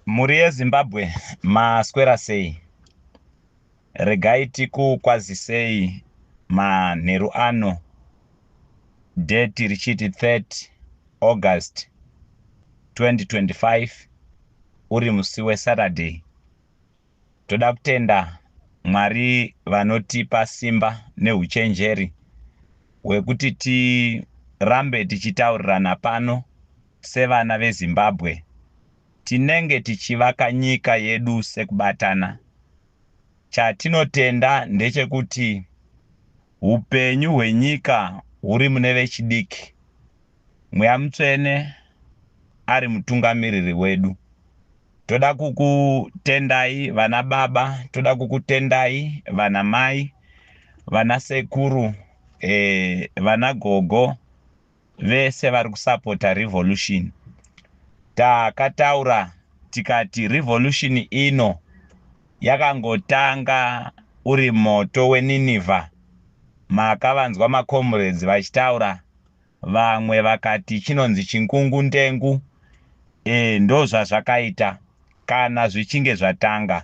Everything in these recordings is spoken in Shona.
Mhuri yeZimbabwe, maswera sei? Regai tikukwazisei manheru ano, date richiti 30 August 2025, uri musi weSaturday. Toda kutenda Mwari vanotipa simba neuchenjeri hwekuti tirambe tichitaurirana pano sevana veZimbabwe. Tinenge tichivaka nyika yedu sekubatana. Chatinotenda ndechekuti hupenyu hwenyika huri mune vechidiki. Mweya Mutsvene ari mutungamiriri wedu. Toda kukutendai vana baba, toda kukutendai vana mai, vana sekuru, vana gogo, vese vari kusapota revolution. Takataura tikati revolution ino yakangotanga uri moto weNinivha. Makavanzwa macomrades vachitaura, vamwe vakati chinonzi chingungundengu. Ndo zvazvakaita kana zvichinge zvatanga.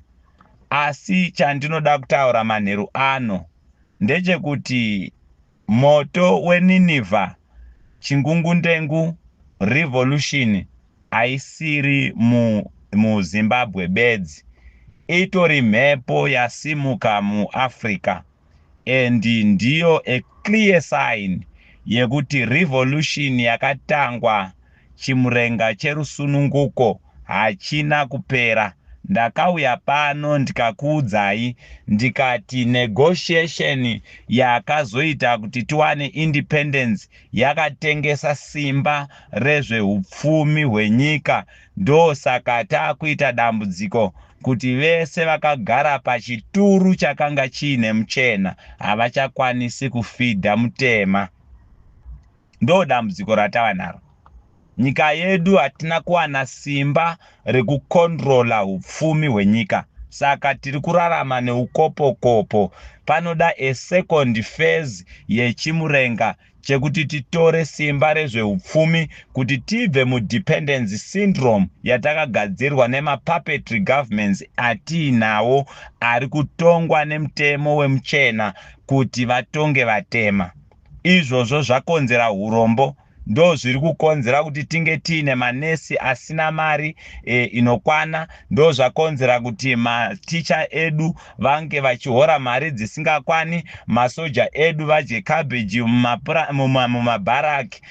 Asi chandinoda kutaura manheru ano ndechekuti moto weNinivha, chingungundengu, revolution haisiri muZimbabwe bedzi, itori mhepo yasimuka muAfrica, and ndiyo a clear sign yekuti revolution yakatangwa chimurenga cherusununguko hachina kupera. Ndakauya pano ndikakuudzai ndikati negotiation yakazoita kuti tiwane independence yakatengesa simba rezveupfumi hwenyika. Ndosaka taakuita dambudziko kuti vese vakagara pachituru chakanga chiine muchena havachakwanisi kufidha mutema. Ndo dambudziko ratava naro. Nyika yedu hatina kuwana simba rekukontrola upfumi hwenyika, saka tiri kurarama neukopokopo. Panoda a second phase yechimurenga chekuti titore simba rezveupfumi kuti tibve mudependence syndrome yatakagadzirwa nemapuppetry governments atiinawo, ari kutongwa nemutemo wemuchena kuti vatonge vatema. Izvozvo zvakonzera urombo, ndo zviri kukonzera kuti tinge tiine manesi asina mari inokwana, ndo zvakonzera kuti maticha edu vange vachihora mari dzisingakwani, masoja edu vadye cabbage mumabharaki,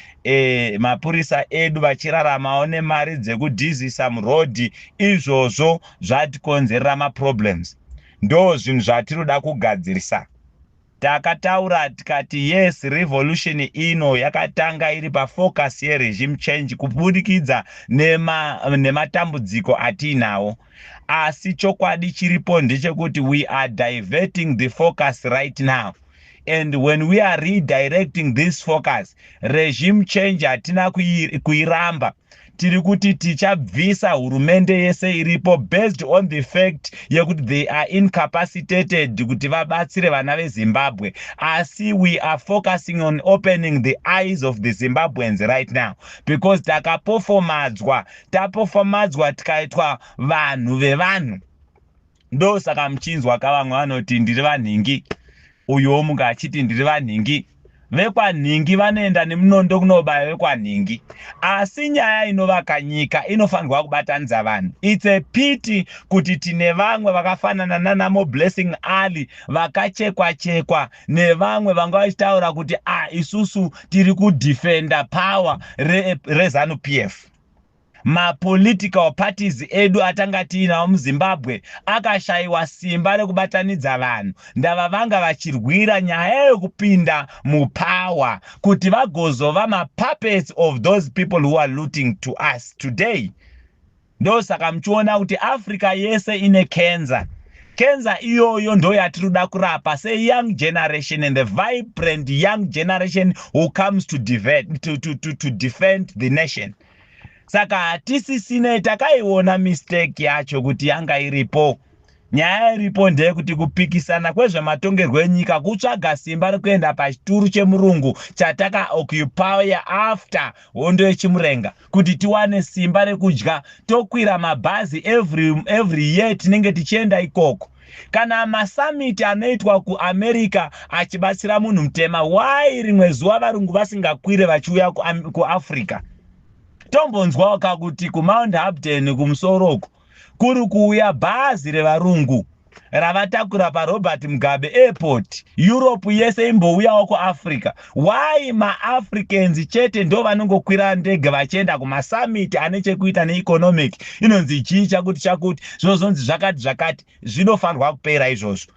mapurisa edu vachiraramawo nemari dzekudhizisa murodhi. Izvozvo zvatikonzerera maproblems, ndo zvinhu zvatinoda kugadzirisa. Takataura tikati yes, revolution ino yakatanga iri pafocus yeregime change kubudikidza nematambudziko atiinawo, asi chokwadi chiripo ndechekuti we are diverting the focus right now, and when we are redirecting this focus, regime change hatina kuiramba. Tiri kuti tichabvisa hurumende yese iripo based on the fact yekuti they are incapacitated kuti vabatsire vana veZimbabwe, asi we are focusing on opening the eyes of the Zimbabweans right now, because takapofomadzwa, tapofomadzwa tikaitwa vanhu vevanhu. Ndosaka muchinzwa kavamwe vanoti ndiri vanhingi, uyuwo munge achiti ndiri vanhingi. Vekwanhingi vanoenda nemunondo kunobaya vekwanhingi, asi nyaya inovaka nyika inofanirwa kubatanidza vanhu. It's a pity kuti tine vamwe vakafanana nana Blessing Ali vakachekwa chekwa nevamwe vanga vachitaura kuti a isusu tiri kudefenda power reZANU PF. Mapolitical parties edu atanga tiinawo muZimbabwe akashayiwa simba rekubatanidza vanhu, ndava vanga vachirwira nyaya yekupinda mupower kuti vagozova mapuppets of those people who are looting to us today. Ndosaka muchiona kuti Africa yese ine cancer. Cancer iyoyo ndo yatiri kuda kurapa seyoung generation and the vibrant young generation who comes to defend the nation. Saka hatisisine takaiona mistake yacho kuti yanga iripo. Nyaya iripo ndeyekuti kupikisana kwezvematongerwo enyika kutsvaga simba rekuenda pachituru chemurungu chatakaoccupya after hondo yeChimurenga kuti tiwane simba rekudya, tokwira mabhazi every year tinenge tichienda ikoko. Kana masummit anoitwa kuAmerica achibatsira munhu mutema, why rimwe zuva varungu vasingakwire vachiuya kuAfrica? Tombonzwawo kakuti kuMount Hampden kumusoro uko kuri kuuya bhazi revarungu ravatakura paRobert Mugabe Airport. Europe yese imbouyawo kuAfrica. Why maAfricans chete ndo vanongokwira ndege vachienda kumasummit ane chekuita neeconomic, inonzi chii, chakuti chakuti, zvozonzi zvakati zvakati? Zvinofanirwa kupera izvozvo.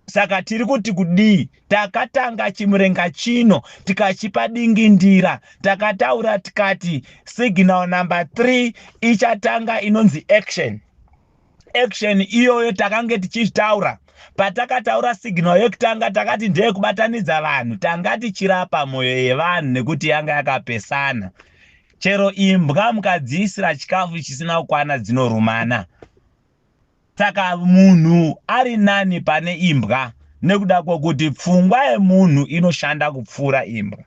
Saka tiri kuti kudii? Takatanga Chimurenga chino, tikachipa dingindira. Takataura tikati signal number 3 ichatanga, inonzi action. Action iyoyo takange tichitaura. Patakataura signal yekutanga, takati ndeyekubatanidza vanhu. Tanga tichirapa mwoyo yevanhu nekuti yanga yakapesana. Chero imbwa mukadziisira chikafu chisina kukwana, dzinorumana. Saka munhu ari nani pane imbwa nekuda kwokuti pfungwa yemunhu inoshanda kupfuura imbwa.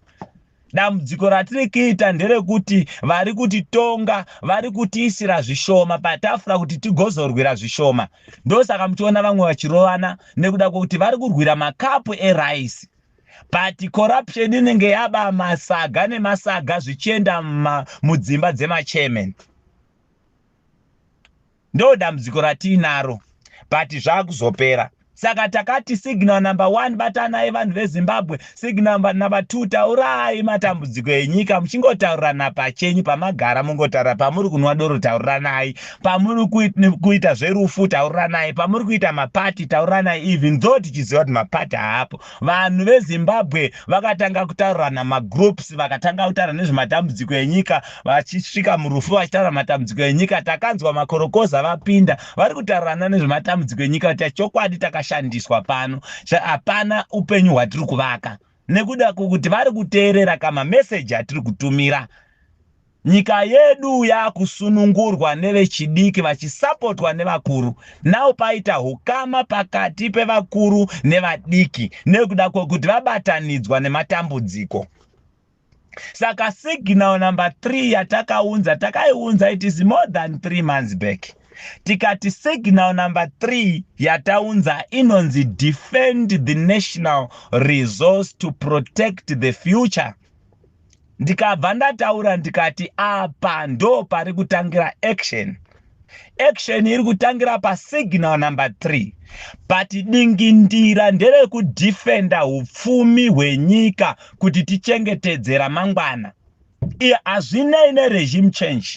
Dambudziko ratiri kuita nderekuti vari kutitonga vari kutiisira zvishoma patafura kuti tigozorwira zvishoma. Ndosaka muchiona vamwe vachirovana, nekuda kwokuti vari kurwira makapu eraisi, but corruption inenge yaba masaga nemasaga zvichienda mudzimba dzemachairman. Ndo dambudziko ratiinaro, but zvakuzopera. Saka takati signal number 1, batanai vanhu veZimbabwe. Signal number 2, taurai matambudziko enyika muchingotaurirana pachenyu pamagara, mungotaura pamuri kunwa doro, tauriranai pamuri kuita zverufu, tauriranai pamuri kuita mapati, tauriranai. Even though tichiziva kuti mapati haapo, vanhu veZimbabwe vakatanga kutaurirana, magroups vakatanga kutaura nezvematambudziko enyika, vachisvika murufu vachitaura matambudziko enyika. Takanzwa makorokoza vapinda vari kutaurirana nezvematambudziko enyika kuti chokwadi takashandiswa pano, hapana upenyu hwatiri kuvaka, nekuda kwokuti vari kuteerera kamameseji atiri kutumira. Nyika yedu yakusunungurwa nevechidiki vachisapotwa nevakuru. Nawo paita ukama pakati pevakuru nevadiki nekuda kwekuti vabatanidzwa nematambudziko. Saka signal number 3 yatakaunza, takaiunza, it is more than 3 months back. Tikati signal number 3 yataunza inonzi "Defend the national resource to protect the future". Ndikabva ndataura ndikati apa ndo pari kutangira action. Action iri kutangira pasignal number 3, but dingindira nderekudhifenda upfumi hwenyika kuti tichengetedze ramangwana. Iye hazvinei neregime change.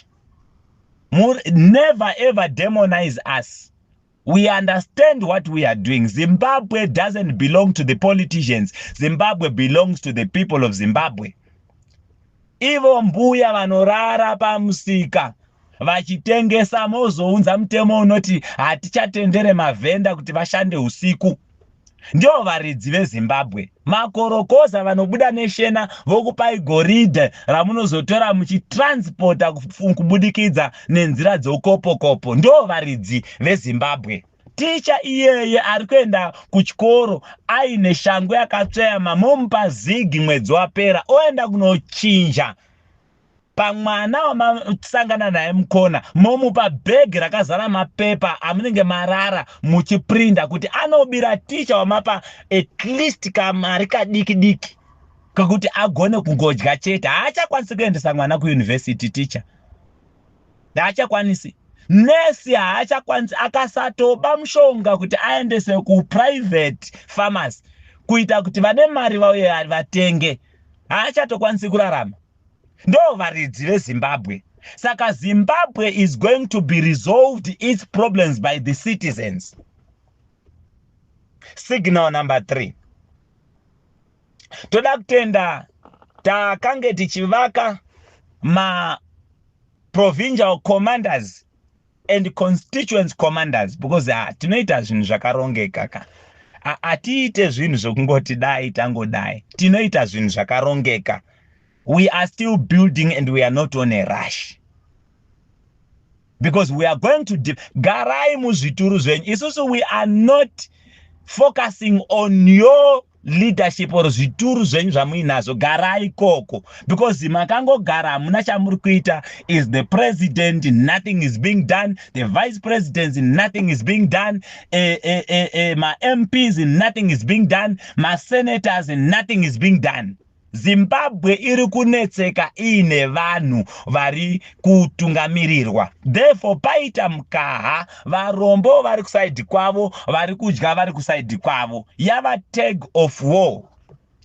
Never ever demonize us. We understand what we are doing. Zimbabwe doesn't belong to the politicians. Zimbabwe belongs to the people of Zimbabwe. Ivo mbuya vanorara pamusika vachitengesa, mozounza mutemo unoti hatichatendere mavhenda kuti vashande usiku, ndivo varidzi veZimbabwe. Makorokoza vanobuda neshena vokupai goridhe ramunozotora muchitranspota kubudikidza nenzira dzoukopokopo, ndo varidzi veZimbabwe. Ticha iyeye ari kuenda kuchikoro aine shangu yakatsveyama, momupa zigi mwedzi wapera, oenda kunochinja pamwana wamasangana naye mukona, momupa bhegi rakazara mapepa amunenge marara muchiprinda kuti anobira ticha wamapa at least kamari kadiki diki kekuti agone kungodya chete. Haachakwanisi kuendesa mwana kuyunivhesiti. Ticha haachakwanisi, nesi haachakwanisi, akasatoba mushonga kuti aendese kuprivate pharmacy kuita kuti vane mari vauye vatenge, haachatokwanisi kurarama. Ndo varidzi veZimbabwe. Saka Zimbabwe is going to be resolved its problems by the citizens. Signal number 3, toda kutenda takange tichivaka maprovincial commanders and constituency commanders, because tinoita zvinhu zvakarongeka ka. Hatiite zvinhu zvekungoti dai tangodai. Tinoita zvinhu zvakarongeka. We are still building and we are not on a rush. Because we are going to garai muzvituru zvenyu. Isusu, we are not focusing on your leadership or zvituru zvenyu zvamuinazvo. Garai ikoko, because makangogara, hamuna chamuri kuita. Is the president, nothing is being done. The vice presidents, nothing is being done. MaMPs, nothing is being done. Masenators, nothing is being done. Zimbabwe iri kunetseka iine vanhu vari kutungamirirwa. Therefore paita mukaha, varombo vari kuside kwavo, vari kudya vari kuside kwavo. Yava tug of war.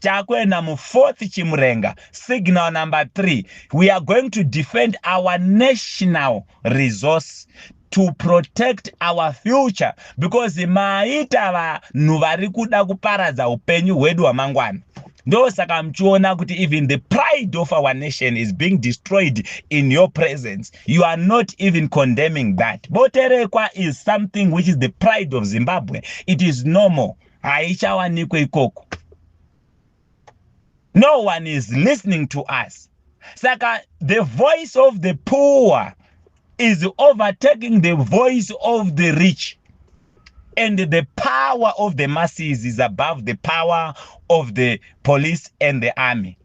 Chakuenda mufourth chimurenga. Signal number three: we are going to defend our national resource to protect our future, because maita vanhu vari kuda kuparadza upenyu hwedu hwamangwana. Ndosaka muchiona kuti even the pride of our nation is being destroyed in your presence. You are not even condemning that. Boterekwa is something which is the pride of Zimbabwe. It is normal, haichawanikwe ikoko. No one is listening to us. Saka the voice of the poor is overtaking the voice of the rich, and the power of the masses is above the power of the police and the army.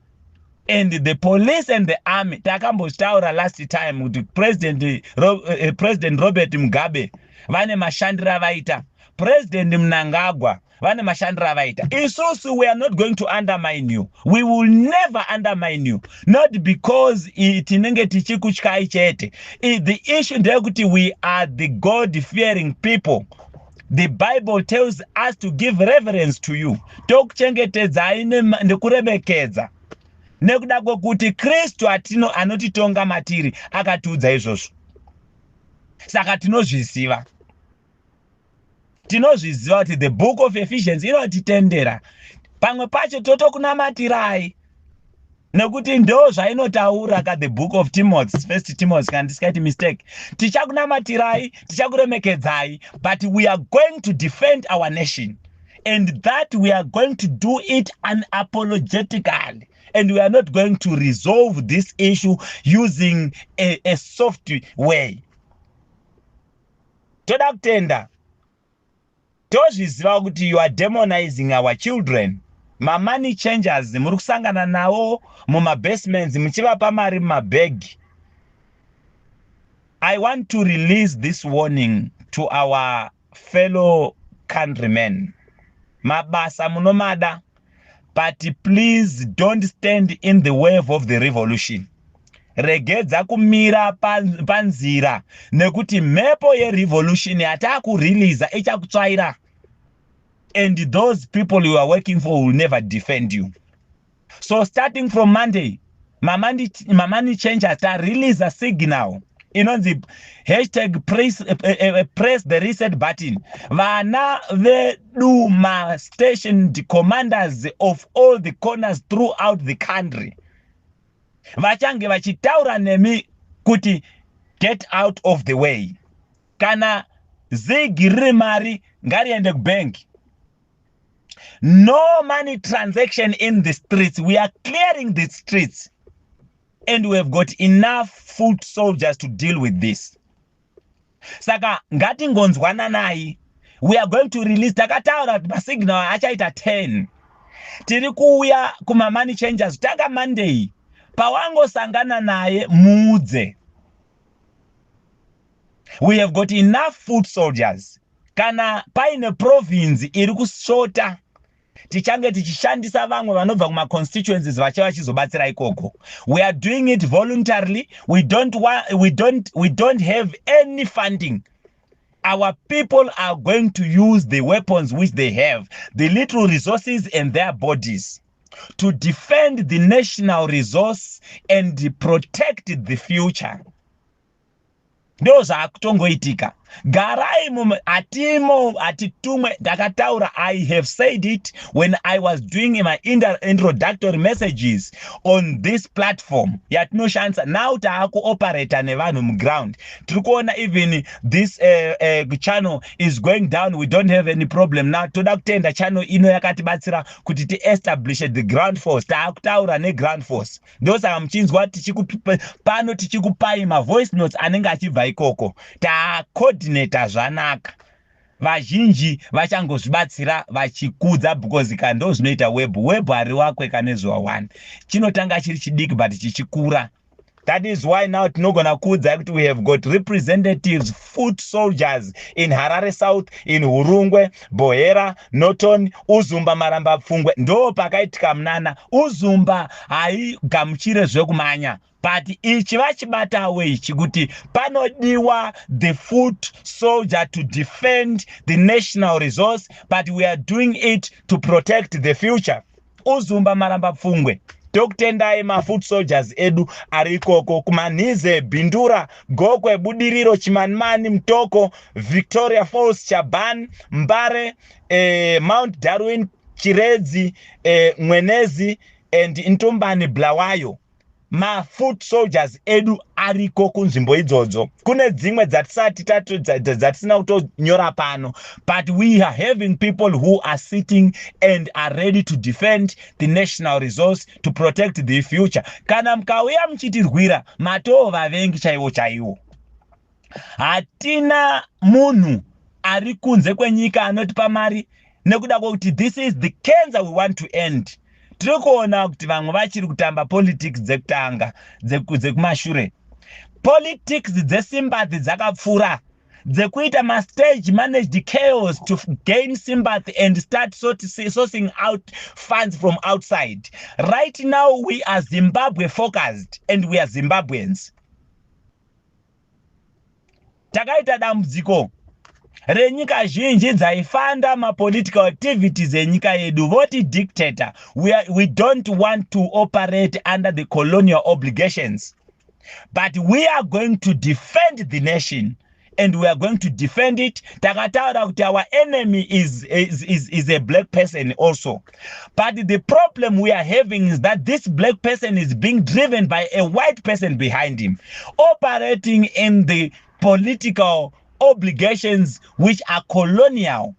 And the police and the army, takambotaura last time kuti President Robert Mugabe vane mashandiro avaita, President Mnangagwa vane mashandiro avaita. Isusu, we are not going to undermine you. We will never undermine you, not because tinenge tichikutyai chete. The issue ndeyekuti we are the God fearing people. The Bible tells us to give reverence to you. Tokuchengetedzai nekuremekedza nekuda kwekuti Kristu atino anotitonga matiri akatiudza izvozvo. Saka tinozviziva, tinozviziva kuti the Book of Ephesians inotitendera pamwe pacho totokunamatirai, nekuti ndo zvainotaura ka. The Book of Timothy, First Timothy, kana ndisikaiti mistake. Tichakunamatirai, tichakuremekedzai, but we are going to defend our nation, and that we are going to do it unapologetically, and we are not going to resolve this issue using a soft way. Toda kutenda. Tozviziva kuti you are demonizing our children. Mamoney changers muri kusangana nawo mumabasements muchivapa mari mumabhegi. I want to release this warning to our fellow countrymen. Mabasa munomada, but please don't stand in the wave of the revolution. Regedza kumira panzira, nekuti mhepo yerevolution yataakureleasa ichakutsvaira, and those people you are working for will never defend you. So starting from Monday, mamoney changers, tareleasa signal inonzi #press the reset button. Vana vedu, mastationed commanders of all the corners throughout the country, vachange vachitaura nemi kuti get out of the way. Kana zigi riri mari, ngariende kubhengi. No money transaction in the streets. We are clearing the streets, and we have got enough foot soldiers to deal with this. Saka ngatingonzwananai. We are going to release, takataura kuti masignal achaita 10. Tiri kuuya kumamoney changers tanga Monday. Pawangosangana naye, muudze. We have got enough foot soldiers. Kana paine province iri kusota, tichange tichishandisa vamwe vanobva kumaconstituencies vacha vachizobatsira ikoko. We are doing it voluntarily. We don't have any funding. Our people are going to use the weapons which they have, the little resources and their bodies, to defend the national resource and protect the future. Ndo zvaakutongoitika. Garai hatimo, hatitumwe. Ndakataura, I have said it when I was doing my introductory messages on this platform yatinoshandisa now. Taakuoperata nevanhu muground. Tiri kuona even this channel is going down. We don't have any problem now. Toda kutenda channel ino yakatibatsira kuti tiestablish the ground force. Taakutaura neground force, ndosaka muchinzwa pano tichikupai mavoice notes anenge achibva ikoko. Tacoordinata zvanaka. Vazhinji vachangozvibatsira vachikudza because ka ndo zvinoita web. Web hariwakwe kane zuva 1, chinotanga chiri chidiki but chichikura. That is why now tinogona kuudzai kuti we have got representatives, foot soldiers in Harare South, in Hurungwe, Buhera, Norton, Uzumba Maramba Pfungwe. Ndo pakaitika munana. Uzumba haigamuchire zvekumanya, but ichi vachibatawo ichi kuti panodiwa the foot soldier to defend the national resource, but we are doing it to protect the future. Uzumba Maramba Pfungwe, tokutendai mafoot soldiers edu ari ikoko. KuManhize, Bindura, Gokwe, Budiriro, Chimanimani, Mutoko, Victoria Falls, Chaban, Mbare, Mount Darwin, Chiredzi, Mwenezi and Ntombani, Bulawayo. Mafoot soldiers edu ariko kunzvimbo idzodzo. Kune dzimwe dzatisati dzatisina kutonyora pano, but we are having people who are sitting and are ready to defend the national resource, to protect the future. Kana mukauya muchitirwira, matoo vavengi chaivo chaivo. Hatina munhu ari kunze kwenyika anotipa mari nekuda kwekuti this is the cancer we want to end. Tiri kuona kuti vamwe vachiri kutamba politics dzekutanga, dzekumashure, politics dzesympathy dzakapfuura, dzekuita mastage managed chaos to gain sympathy and start sourcing out funds from outside. Right now we are Zimbabwe focused and we are Zimbabweans. Takaita dambudziko renyika zhinji dzaifanda mapolitical activities enyika yedu voti dictator. We don't want to operate under the colonial obligations, but we are going to defend the nation and we are going to defend it. Takataura kuti our enemy is a black person also, but the problem we are having is that this black person is being driven by a white person behind him, operating in the political obligations which are colonial,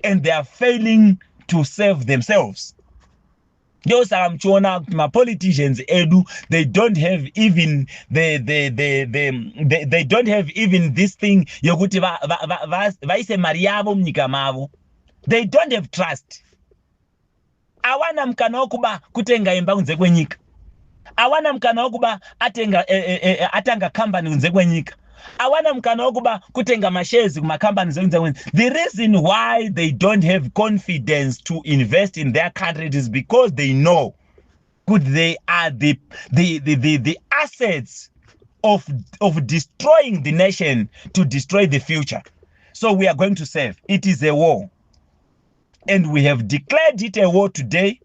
and they are failing to save themselves. Ndosaka muchiona kuti mapoliticians edu, they don't have even the, they don't have even this thing yokuti vaise mari yavo munyika mavo. They don't have trust. Awana mukana wokuba kutenga imba kunze kwenyika, awana mukana wokuba atenga atanga kambani kunze kwenyika, awana mukana wokuba kutenga mashares kumakambani zekunze kwenyika. The reason why they don't have confidence to invest in their country is because they know kuti they are the assets of destroying the nation, to destroy the future. So we are going to save. It is a war and we have declared it a war today,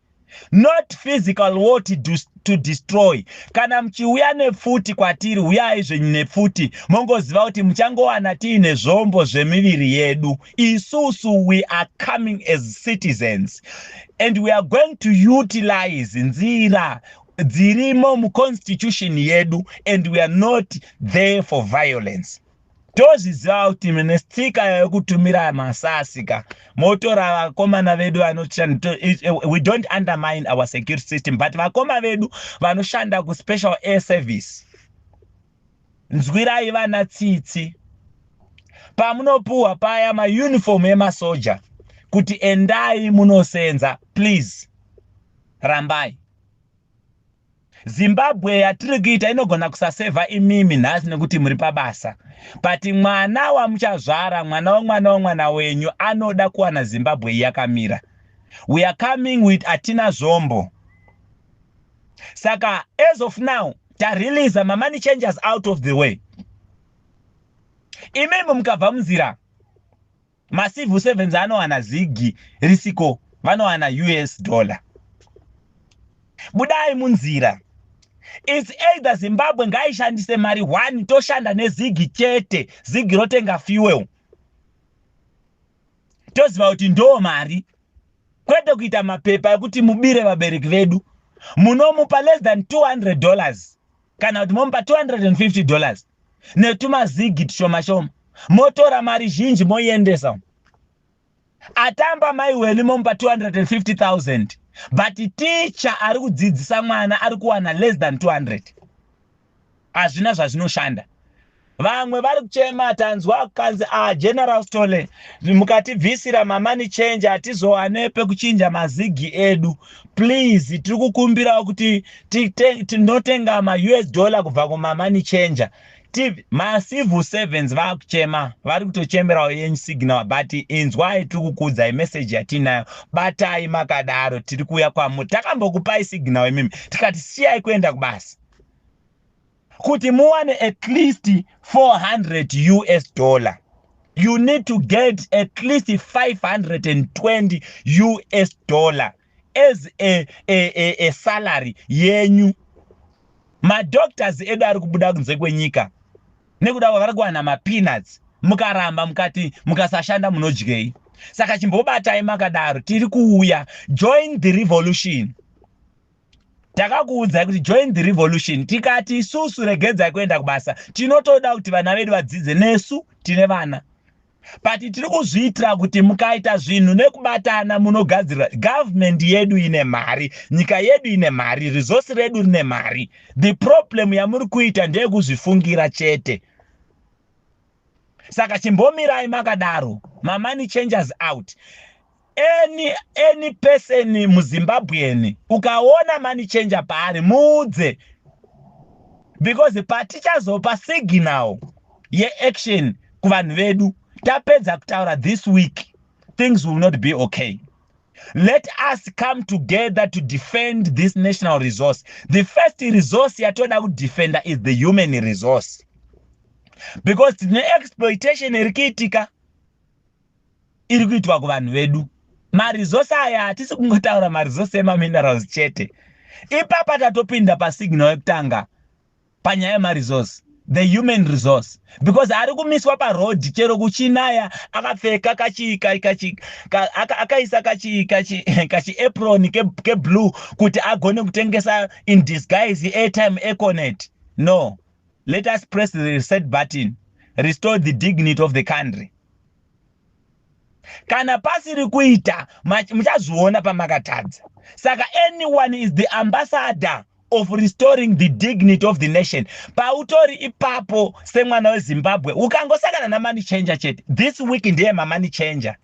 not physical war to destroy. Kana muchiuya nepfuti kwatiri, uyai zvenyu nepfuti, mongoziva kuti muchangowana tiine zvombo zvemiviri yedu. Isusu we are coming as citizens and we are going to utilize nzira dzirimo muconstitution yedu, and we are not there for violence. Tozviziva kuti mune tsika yekutumira masasi ka, motora vakomana vedu vanoshanda. We don't undermine our security system, but vakoma vedu vanoshanda kuSpecial Air Service, nzwirai vana tsitsi pamunopuhwa paya mauniform emasoja kuti endai munosenza. Please rambai. Zimbabwe yatiri kuita inogona kusasevha imimi nhasi nekuti muri pabasa, but mwana wamuchazvara, mwana wemwana wemwana wenyu anoda kuwana Zimbabwe yakamira. We are coming with, hatina zvombo. Saka as of now tareleasa mamoney changers out of the way. Imimi mukabva munzira, macivil servants anowana ZiG risiko, vanowana US dollar. Budai munzira. It's either Zimbabwe ngaishandise mari 1, toshanda nezigi chete, zigi rotenga fuel, toziva kuti ndo mari, kwete kuita mapepa ekuti mubire vabereki vedu. Munomupa less than $200 kana kuti momupa $250 netumazigi tushoma shoma, motora mari zhinji moiendesa. Atamba maiweni momupa 250 000, but ticha ari kudzidzisa mwana ari kuwana less than 200. Hazvina zvazvinoshanda. Vamwe vari kuchema, tanzwa kanzi, "A General Stole, mukatibvisira mamoney changer hatizowane pekuchinja mazigi edu. Please, tiri kukumbirawo kuti tinotenga maUS dollar kubva kumamoney changer." Macivil servants vakuchema, vari kutochemerawo yenyu signal, but inzwai, tiri kukuudzai meseji yatinayo. Batai makadaro, tiri kuuya kwamuri. Takambokupai signal imimi, tikati siyai kuenda kubasa kuti muwane at least 400 US dollar. You need to get at least 520 US dollar as a salary yenyu. Madoctors edu ari kubuda kunze kwenyika nekuda kwavari kuwana mapeanuts. Mukaramba mukati mukasashanda, munodyei? Saka chimbobatai makadaro, tiri kuuya. Join the revolution. Takakuudzai kuti join the revolution. Tikati isusu regedzai kuenda kubasa, tinotoda kuti vana vedu vadzidze. Nesu tine vana, but tiri kuzviitira kuti mukaita zvinhu nekubatana munogadzirira. Government yedu ine mari, nyika yedu ine mari, resource redu rine mari. The problem yamuri kuita ndeyekuzvifungira chete. Saka chimbomirai makadaro. Mamoney changers out. Any person muZimbabwean ukaona money changer paari, muudze, because patichazopa signal yeaction kuvanhu vedu tapedza kutaura this week, things will not be okay. Let us come together to defend this national resource. The first resource yatoda kudefenda is the human resource, because tine exploitation iri kuitika, iri kuitwa kuvanhu vedu. Maresource aya, hatisi kungotaura maresource emaminerals chete. Ipapa tatopinda pasignal yekutanga panyaya yemaresource, the human resource, because ari kumiswa parodhi chero kuchinaya akapfeka akaisa kachiapron keblue kuti agone kutengesa in disguise airtime, Econet. No, let us press the reset button, restore the dignity of the country. Kana pasiri kuita, muchazviona pamakatadza. Saka anyone is the ambassador of restoring the dignity of the nation. Pautori ipapo semwana weZimbabwe, ukangosangana namoney changer chete, this week ndiye mamoney changer,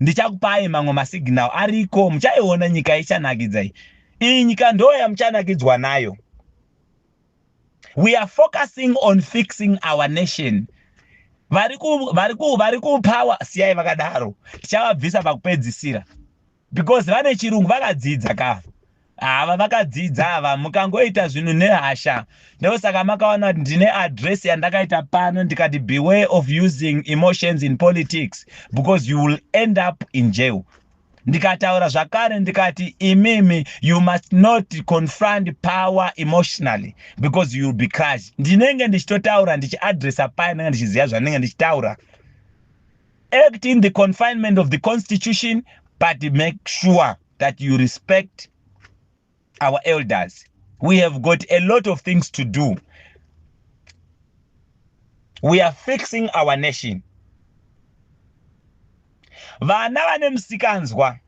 ndichakupai mamwe masignal ariko. Muchaiona nyika ichanakidza iyi. Iyi nyika ndo yamuchanakidzwa nayo. We are focusing on fixing our nation. Vari kupower, siyai vakadaro, tichavabvisa pakupedzisira, because vane chirungu, vakadzidza ka ava, vakadzidza ava. Mukangoita zvinhu nehasha, ndosaka makaona kuti ndine address yandakaita pano, ndikati beware of using emotions in politics because you will end up in jail. Ndikataura zvakare ndikati imimi, you must not confront power emotionally because you will be crushed. Ndinenge ndichitotaura ndichiadresa paya, ndinenge ndichiziva zvandinenge ndichitaura. Act in the confinement of the constitution, but make sure that you respect our elders. We have got a lot of things to do. We are fixing our nation. Vana vane musikanzwa,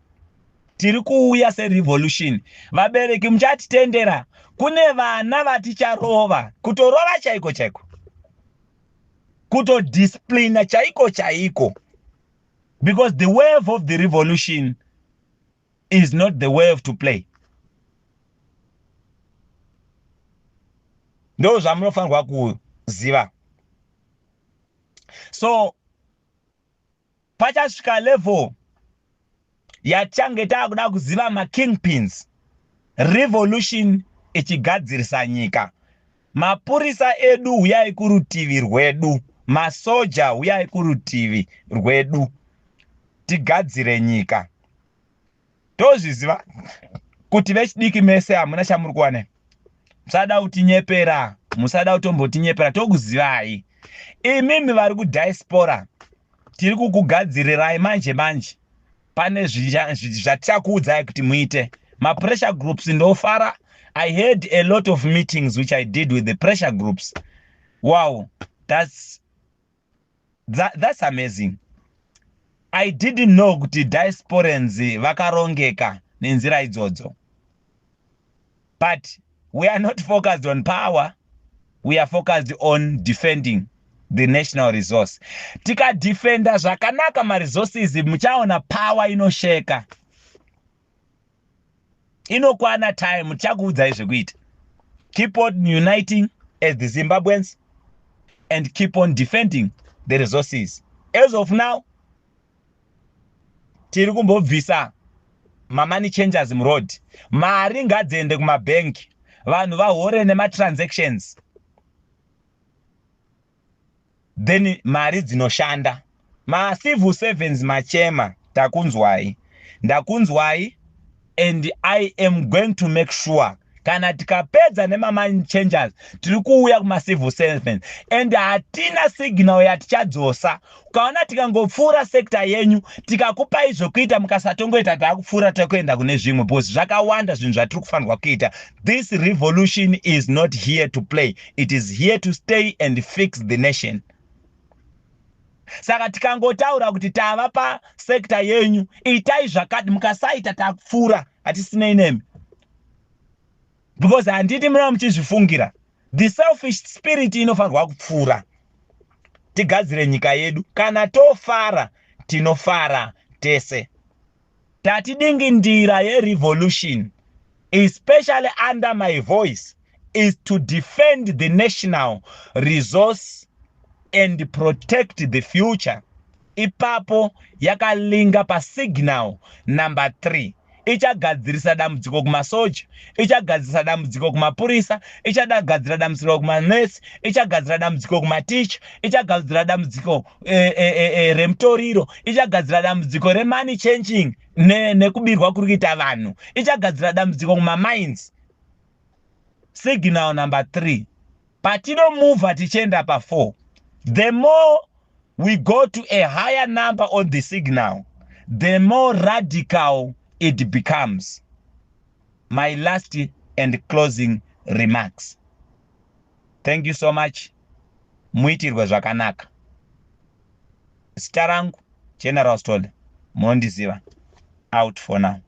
tiri kuuya serevolution. Vabereki, muchatitendera, kune vana vaticharova, kutorova chaiko chaiko, kutodisciplina chaiko chaiko, because the wave of the revolution is not the wave to play. Ndo zvamunofanirwa kuziva. So pachasvika level yatichange taakuda kuziva makingpins, revolution ichigadzirisa nyika. Mapurisa edu, huyai kurutivi rwedu. Masoja, huyai kurutivi rwedu, tigadzire nyika. Tozviziva kuti vechidiki mese hamuna chamuri kuwana. Musada kutinyepera, musada kutombotinyepera, tokuzivai. Imimi vari kudiaspora, tiri kukugadzirirai manje manje. Pane zvatichakuudzai kuti muite. Mapressure groups ndofara. I had a lot of meetings which I did with the pressure groups. Wow, that's amazing. I didn't know kuti diasporans vakarongeka nenzira idzodzo. But we are not focused on power. We are focused on defending the national resource. Tikadefenda zvakanaka maresources, muchaona power inosheka. Inokwana time, tichakuudzai zvekuita. Keep on uniting as the Zimbabweans and keep on defending the resources. As of now, tiri kumbobvisa mamoney changers muroad. Mari ngadziende kumabhengi, vanhu vahore nematransactions, then mari dzinoshanda. Macivil servants machema, takunzwai, ndakunzwai, and I am going to make sure kana tikapedza nemamoney changers, tiri kuuya kumacivil servants and hatina signal yatichadzosa. Ukaona tikangopfuura sector yenyu, tikakupai zvokuita, mukasatongoita, taakupfuura, takuenda kune zvimwe, because zvakawanda zvinhu zvatiri kufanirwa kuita. This revolution is not here to play, it is here to stay and fix the nation. Saka tikangotaura kuti tava pasector yenyu, itai zvakati, mukasaita, takupfuura, hatisinei nemi, because handiti munova muchizvifungira. The selfish spirit inofanirwa kupfuura, tigadzire nyika yedu. Kana tofara, tinofara tese. Tatidingindira yerevolution, especially under my voice, is to defend the national resource and protect the future. Ipapo yakalinga pasignal number 3. Ichagadzirisa dambudziko kumasoja, ichagadzirisa dambudziko kumapurisa, ichagadzira dambudziko kumanesi, ichagadzira dambudziko kumaticha, ichagadzira dambudziko remutoriro, ichagadzira dambudziko remoney changing nekubirwa kuri kuita vanhu, ichagadzira dambudziko kumamines. Signal number 3, patinomuvha tichienda pa4, the more we go to a higher number on the signal, the more radical it becomes. My last and closing remarks: thank you so much, muitirwe zvakanaka. Zita rangu General Stole, munondiziva. Out for now.